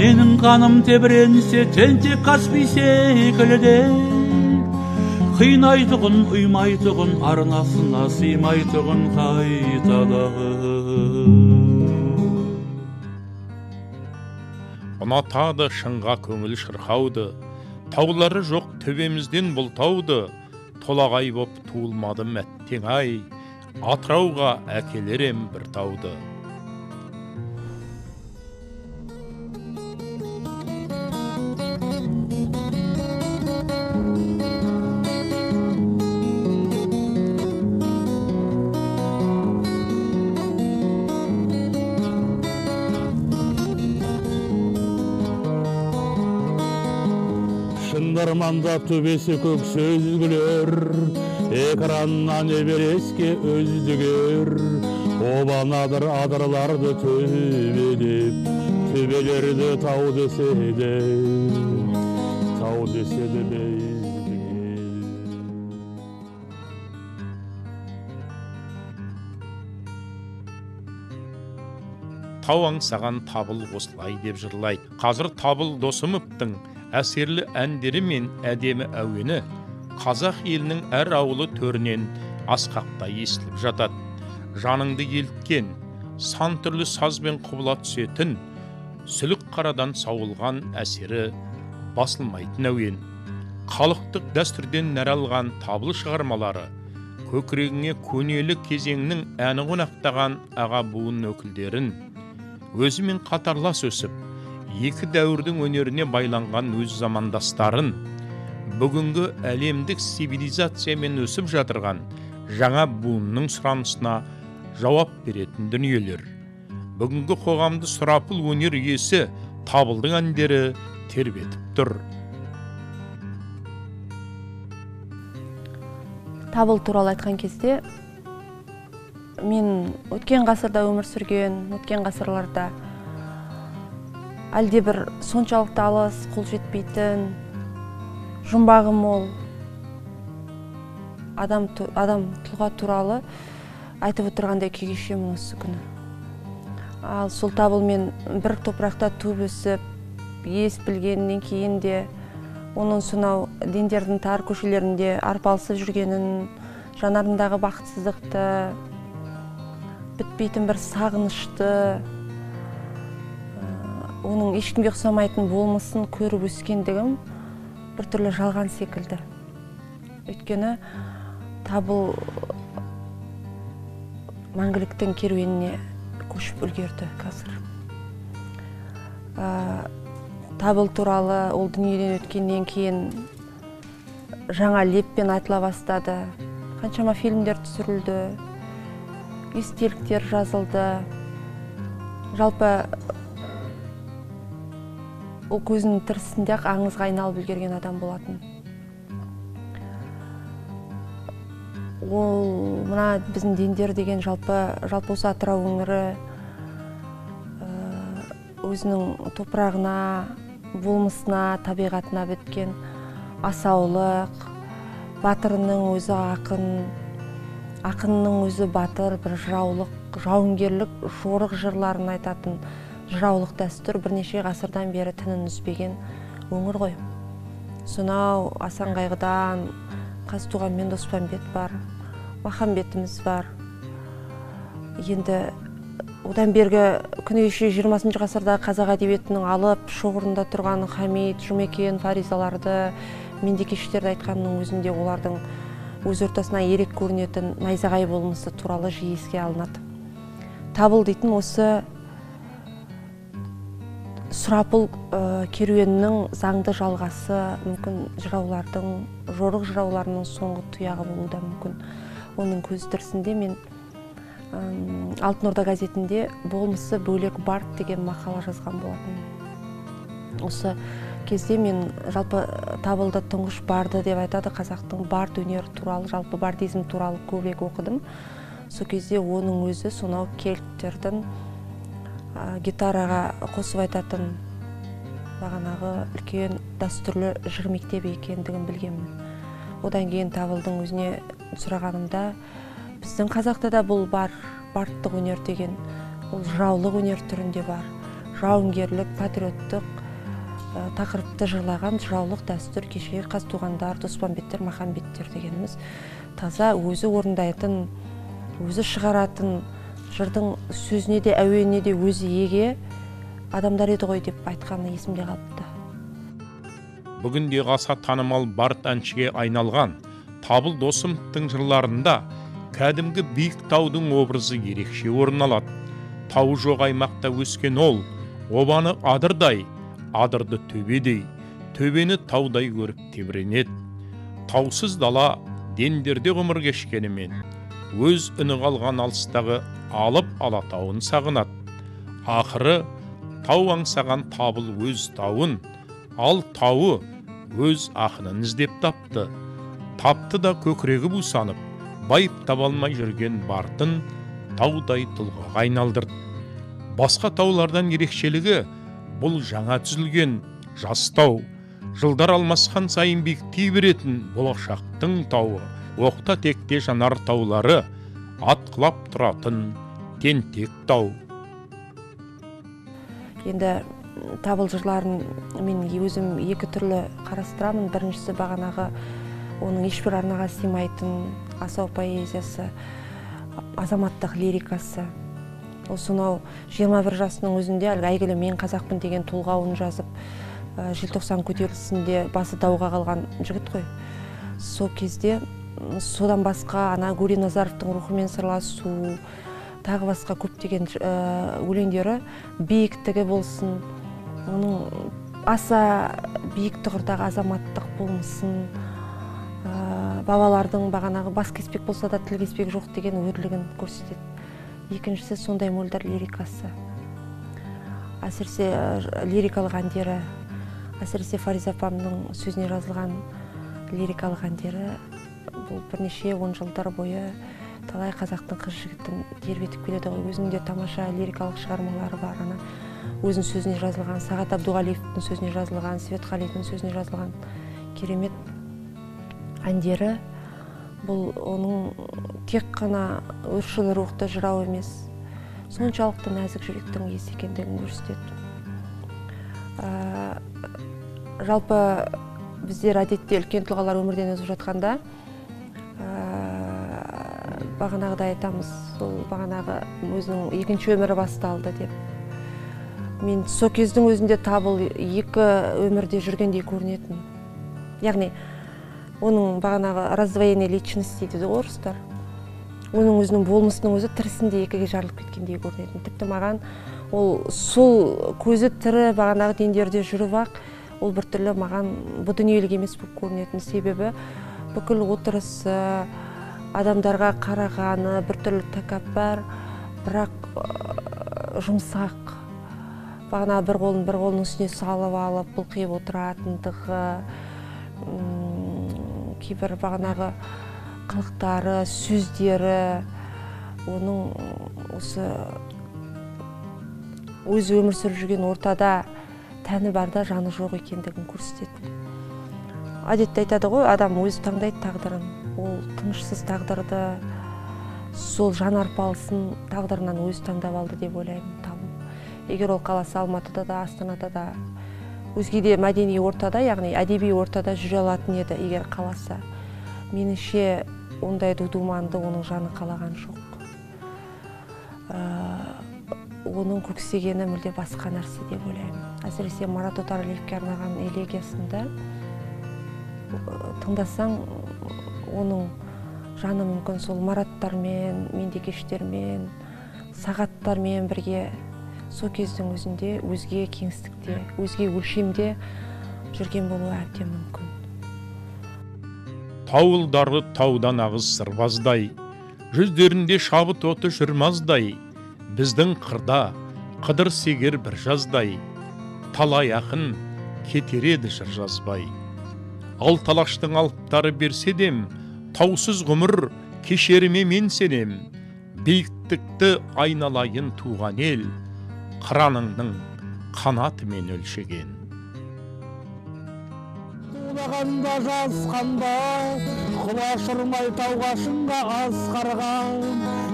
Менің қаным тебіренсе тентек Каспий секілді. Қинайтұғын, ұймайтұғын, арнасына сыймайтұғын қайтадан. Ұнатады шыңға көңіл шырқауды, таулары жоқ төбемізден бұл тауды, толағай боп туылмадым әттең-ай, Атырауға әкелер ем бір тауды. Шындарманда төбесі көк сүзгілер, экраннан Эверестке өздігер. Обанадыр адырларды төбелеп, төбелерді тау десе де, тау десе де біздің ел. Тау аңсаған Табыл осылай деп жырлайды. Қазір Табыл Досымовтың әсерлі әндері мен әдемі әуені қазақ елінің әр ауылы төрінен асқақтай естіліп жатады. Жаныңды еліткен, сан түрлі сазбен құбыла түсетін, сүлік қарадан сауылған әсері басылмайтын әуен. Халықтық дәстүрден нәр алған Табыл шығармалары көкірегіңе көнелі кезеңнің әні қонақтаған аға буын өкілдерін өзімен қатарлас өсіп, екі дәуірдің өнеріне байланған өз замандастарын, бүгінгі әлемдік цивилизациямен өсіп жатырған жаңа буынның сұранысына жауап беретін дүниелер. Бүгінгі қоғамды сұрапыл өнер иесі Табылдың әндері тербетіп тұр. Табыл туралы айтқан кезде, мен өткен ғасырда өмір сүрген, өткен ғасырларда әлде бір соншалықты алыс, қол жетпейтін, жұмбағы мол адам тұлға туралы айтып отырғандай күй кешемін осы күні. Ал сол Табылмен бір топырақта туып өсіп, ес білгеннен кейін де оның сонау дендердің тар көшелерінде арпалысып жүргенін, жанарындағы бақытсыздықты, бітпейтін бір сағынышты, оның ешкімге ұқсамайтын болмысын көріп өскендігім бір түрлі жалған секілді. Өйткені Табыл мәңгіліктің керуеніне көшіп үлгерді қазір. Табыл туралы ол дүниеден өткеннен кейін жаңа леппен айтыла бастады. Қаншама фильмдер түсірілді, естеліктер жазылды. Жалпы ол көзінің тірісінде-ақ аңызға айналып үлгерген адам болатын. Ол мына біздің дендер деген жалпы осы Атырау өңірі өзінің топырағына, болмысына, табиғатына біткен асаулық, батырының өзі ақын, ақынның өзі батыр, бір жыраулық, жауынгерлік жорық жырларын айтатын жыраулық дәстүр бірнеше ғасырдан бері тінін үзбеген өңір ғой. Сонау Асан Қайғыдан Қазтуған мен Доспанбет бар, Махамбетіміз бар. Енді одан бергі күні кеше 20 ғасырда қазақ әдебиетінің алып шоғырында тұрған Хамит, Жұмекен, Фаризаларды, Мендекештерді айтқанның өзінде олардың өз ортасына ерек көрінетін найзағай болмысы туралы жиі еске алынады. Табыл дейтін осы сұрапыл керуеннің заңды жалғасы, мүмкін жыраулардың, жорық жырауларының соңғы тұяғы болуы да мүмкін. Оның көзі тірісінде мен Алтын Орда газетінде болмысы бөлек бард деген мақала жазған болатын. Осы кезде мен жалпы Табылды тұңғыш барды деп айтады, қазақтың бард өнері туралы, жалпы бардизм туралы көбірек оқыдым. Сол кезде оның өзі сонау кельттердің гитараға қосып айтатын бағанағы үлкен дәстүрлі жыр мектебі екендігін білгенмін. Одан кейін Табылдың өзіне сұрағанымда, біздің қазақта да бұл бар, бардтық өнер деген, ол жыраулық өнер түрінде бар, жауынгерлік, патриоттық тақырыпты жырлаған жыраулық дәстүр кешегі Қазтуғандар, Доспамбеттер, Махамбеттер дегеніміз таза өзі орындайтын, өзі шығаратын жырдың сөзіне де әуеніне де өзі еге адамдар еді ғой деп айтқаны есімде қалыпты. Бүгінде аса танымал бард әншіге айналған Табыл Досымовтың жырларында кәдімгі биік таудың образы ерекше орын алады. Тауы жоқ аймақта өскен ол обаны адырдай, адырды төбедей, төбені таудай көріп тебіренеді. Таусыз дала дендерде ғұмыр кешкенімен өз үні қалған алыстағы алып Алатауын сағынады. Ақыры тау аңсаған Табыл өз тауын, ал тауы өз ақынын іздеп тапты. Тапты да көкірегі бусанып, байып таба алмай жүрген бартын таудай тұлғаға айналдырды. Басқа таулардан ерекшелігі бұл жаңа түзілген жас тау, жылдар алмасқан сайын биіктей беретін болашақтың тауы, оқта текте жанар таулары, атқылап тұратын тентек тау. Енді Табыл жырларын мен өзім екі түрлі қарастырамын. Біріншісі бағанағы оның ешбір арнаға сыймайтын асау поэзиясы, азаматтық лирикасы. Ол сонау 21 жасының өзінде әлгі әйгілі «Мен қазақпын» деген толғауын жазып, желтоқсан көтерілісінде басы дауға қалған жігіт қой. Сол кезде содан басқа ана Гурий Назаровтың рухымен сырласу, тағы басқа көптеген өлеңдері биіктігі болсын, оның аса биік тұғырдағы азаматтық болмысын, бабалардың бағанағы бас кеспек болса да тіл кеспек жоқ деген өрлігін көрсетеді. Екіншісі сондай мөлдір лирикасы. Әсіресе лирикалық әндері, әсіресе Фариза апамның сөзіне жазылған лирикалық әндері бұл бірнеше он жылдар бойы талай қазақтың қыз жігітін тербетіп келеді ғой. Өзінің де тамаша лирикалық шығармалары бар. Ана өзінің сөзіне жазылған, Сағат Абдуғалиевтің сөзіне жазылған, Светқалиевтің сөзіне жазылған керемет әндері. Бұл оның тек қана өршіл рухты жырау емес, соншалықты нәзік жүректің иесі екендігін көрсетеді. Жалпы біздер әдетте үлкен тұлғалар өмірден озып жатқанда бағанағыдай айтамыз, сол бағанағы өзінің екінші өмірі басталды деп. Мен сол кездің өзінде Табыл екі өмірде жүргендей көрінетін. Яғни оның бағанағы раздвоение личности дейді орыстар. Оның өзінің болмысының өзі тірісінде екіге жарылып кеткендей көрінетін. Тіпті маған ол сол көзі тірі бағанағы дендерде жүріп ақ, ол біртүрлі маған бұ дүниелік емес болып көрінетін. Себебі бүкіл отырысы, адамдарға қарағаны біртүрлі тәкаппар, бірақ жұмсақ. Бағана бір қолын бір қолының үстіне салып алып, бұлқиып отыратындығы, кейбір бағанағы қылықтары, сөздері, оның осы өзі өмір сүріп жүрген ортада тәні барда жаны жоқ екендігін көрсететін. Әдетте айтады ғой, адам өзі таңдайды тағдырын. Ол тынышсыз тағдырды, сол жан арпалысын тағдырынан өзі таңдап алды деп ойлаймын Табыл. Егер ол қаласа Алматыда да, Астанада да, өзге де мәдени ортада, яғни әдеби ортада жүре алатын еді, егер қаласа. Меніңше ондай думанды оның жаны қалаған жоқ. Оның көксегені мүлде басқа нәрсе деп ойлаймын. Әсіресе Марат Отаралиевке арнаған элегиясында тыңдасаң, оның жаны мүмкін сол Мараттармен, мендекештермен, сағаттармен бірге сол кездің өзінде өзге кеңістікте, өзге өлшемде жүрген болуы әбден мүмкін. Тауылдары таудан ағыз сырбаздай, жүздерінде шабыт оты жүрмаздай, біздің қырда қыдыр сегер бір жаздай, талай ақын кетер еді жыр жазбай. Ал талаштың алыптары берсе дем, таусыз ғұмыр кешеріме мен сенем, биіктікті айналайын туған ел, қыраныңның қанатымен өлшеген. Тулағанда жасқанба, құлаш ұрмай тауға шыңға асқарған,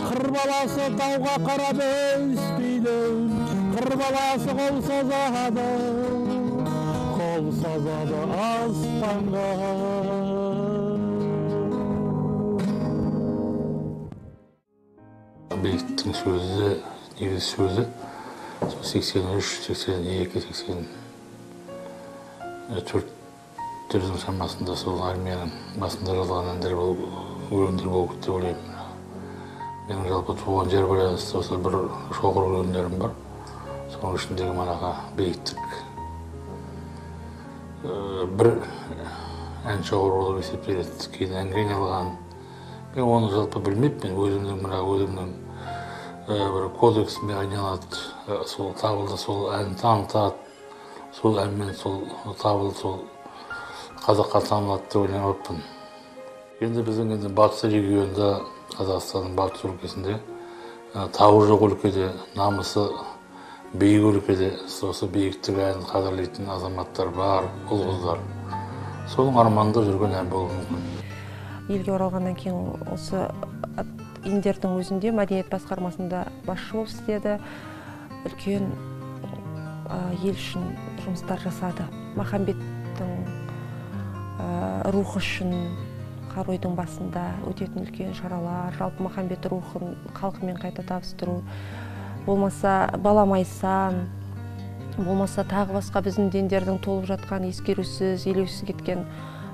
қыр баласы тауға қарап өспейді, қыр баласы қол созады. Табыл сазады аспанға. Бейіттің сөзі, негізі сөзі, сол 83, 82, 84-тердің шамасында сол армияның басында жазылған әндер болып, өлеңдер болып кетті деп ойлаймын. Менің жалпы туған жер байланысты осы бір шоғыр өлеңдерім бар. Соның ішіндегі манаға бейіттік бір ән шоғыр болып есептеледі, кейін әнге айналған. Мен оны жалпы білмеппін, өзімнің мына өзімнің бір кодексіме айналады, сол Табылды сол ән танытады, сол әнмен сол Табыл сол қазаққа танылады деп ойламаппын. Енді біздің енді батыс регионда, Қазақстанның батыс өлкесінде, тауы жоқ өлкеде, намысы биік өлкеде осы биіктік әнін қадірлейтін азаматтар бар, ұл-қыздар. Соның арманында жүрген ән болуы мүмкін. Елге оралғаннан кейін осы Индердің өзінде мәдениет басқармасында басшы болып істеді. Үлкен ел үшін жұмыстар жасады. Махамбеттің рухы үшін Қаройдың басында өтетін үлкен шаралар, жалпы Махамбет рухын халқымен қайта табыстыру, болмаса Бала Майсан, болмаса тағы басқа біздің дендердің толып жатқан ескерусіз, елеусіз кеткен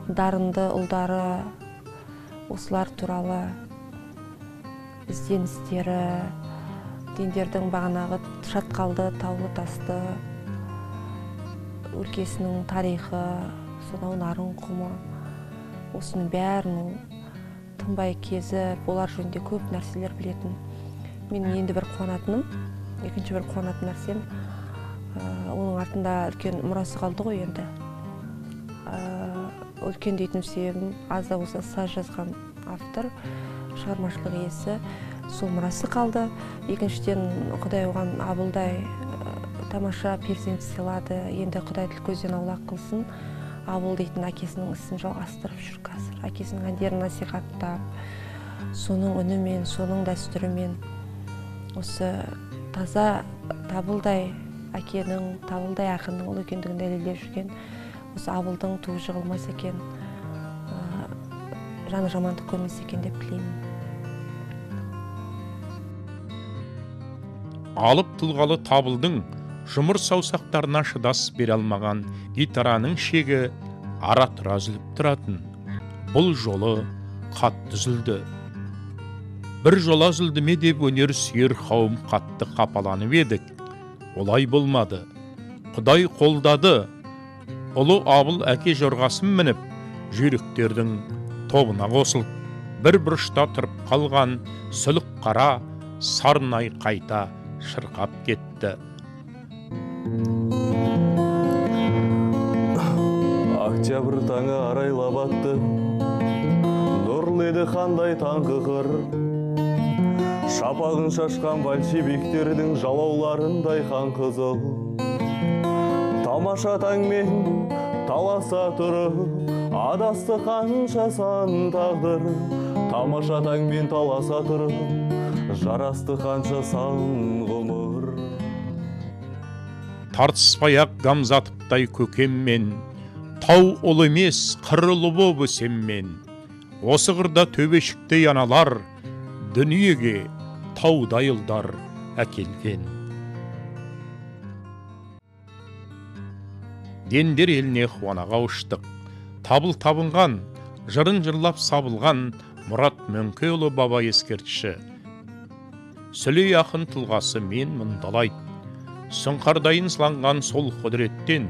дарынды ұлдары, осылар туралы ізденістері, дендердің бағанағы шатқалды, таулы тасты өлкесінің тарихы, сонау Нарын құмы, осының бәрін ол тынбай кезіп, олар жөнінде көп нәрселер білетін. Менің енді бір қуанатыным, екінші бір қуанатын нәрсем, оның артында үлкен мұрасы қалды ғой енді. Үлкен дейтін себебім, аз да болса саз жазған автор, шығармашылық иесі, сол мұрасы қалды. Екіншіден, Құдай оған Абылдай тамаша перзент сыйлады. Енді Құдай тіл көзден аулақ қылсын. Абыл дейтін әкесінің ісін жалғастырып жүр қазір. Әкесінің әндерін насихаттап, соның үнімен, соның дәстүрімен осы таза Табылдай әкенің, Табылдай ақынның ұлы екендігін дәлелдеп жүрген осы Абылдың туы жығылмас екен, жаны жамандық көрмес екен деп тілеймін. Алып тұлғалы Табылдың жұмыр саусақтарына шыдас бере алмаған гитараның шегі ара-тұра үзіліп тұратын. Бұл жолы қатты үзілді. Бір жола үзілді ме деп өнер сүйер қауым қатты қапаланып едік. Олай болмады. Құдай қолдады. Ұлы Абыл әке жорғасын мініп, жүйріктердің тобына қосылып, бір бұрышта тұрып қалған сүлік қара сарнай қайта шырқап кетті. Октябрь таңы арайлап атты, нұрлы еді қандай таңғы қыр. Шапағын шашқан большевиктердің жалауларындай қан қызыл. Тамаша таңмен таласа тұрып, адасты қанша сан тағдыр. Тамаша таңмен таласа тұрып, жарасты қанша сан ғұмыр. Тартыспай-ақ Гамзатовтай көкеммен, тау ұлы емес, қыр ұлы боп өсеммен. Осы қырда төбешіктей аналар дүниеге таудай ұлдар әкелген. Дендер еліне қуана қауыштық. Табыл табынған, жырын жырлап сабылған Мұрат Мөңкеұлы баба ескертші. Сүлей ақын тұлғасы мен мұндалайды. Сұңқардайын сыланған сол құдіреттен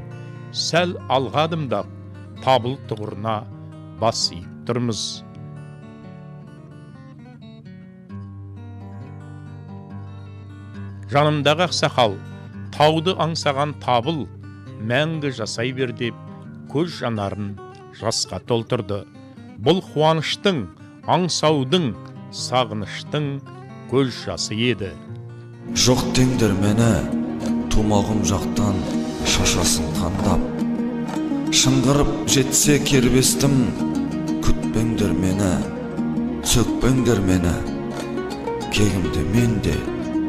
сәл алға адымдап, Табыл тұғырына бас иіп тұрмыз. Жанымдағы ақсақал, тауды аңсаған Табыл мәңгі жасай бер деп көз жанарын жасқа толтырды. Бұл қуаныштың, аңсаудың, сағыныштың көз жасы еді. Жоқ деңдер мені, тумағым жақтан шашасын қандап. Шыңғырып жетсе кербестім, күтпеңдер мені, сөкпеңдер мені. Кегімді мен де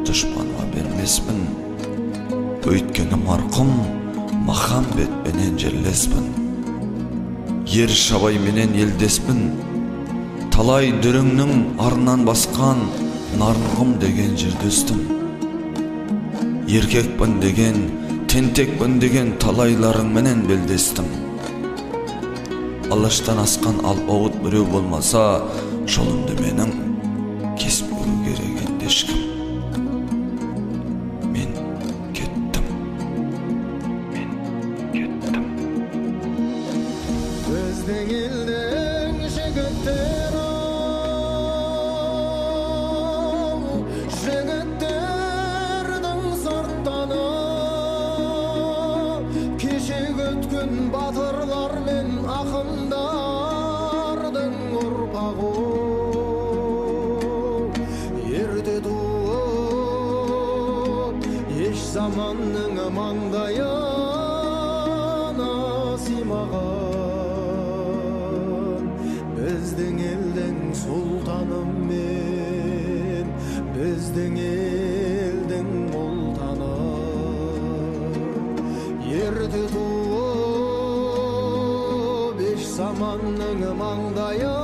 дұшпанға бермеспін. Өйткені марқұм Махамбетпенен жерлеспін, Ер Шабайменен елдеспін. Талай дүріңнің арынан басқан Нарынқұм деген жерде өстім. Еркекпін деген, тентекпін деген талайларыңменен белдестім. Алаштан асқан алпауыт біреу болмаса, жолымды менің кесіп көру керек енді ешкім. Мен кеттім. Мен кеттім. Біздің елдің жігіттері, жігіттердің сырттаны, кешегі өткен батырлар мен ақындардың ұрпағы. Ерте туып, еш заманның маңдайына сыймаған. Біздің елдің сұлтаны мен, біздің елдің ұлтаны. Ерте туып, еш заманның маңдайына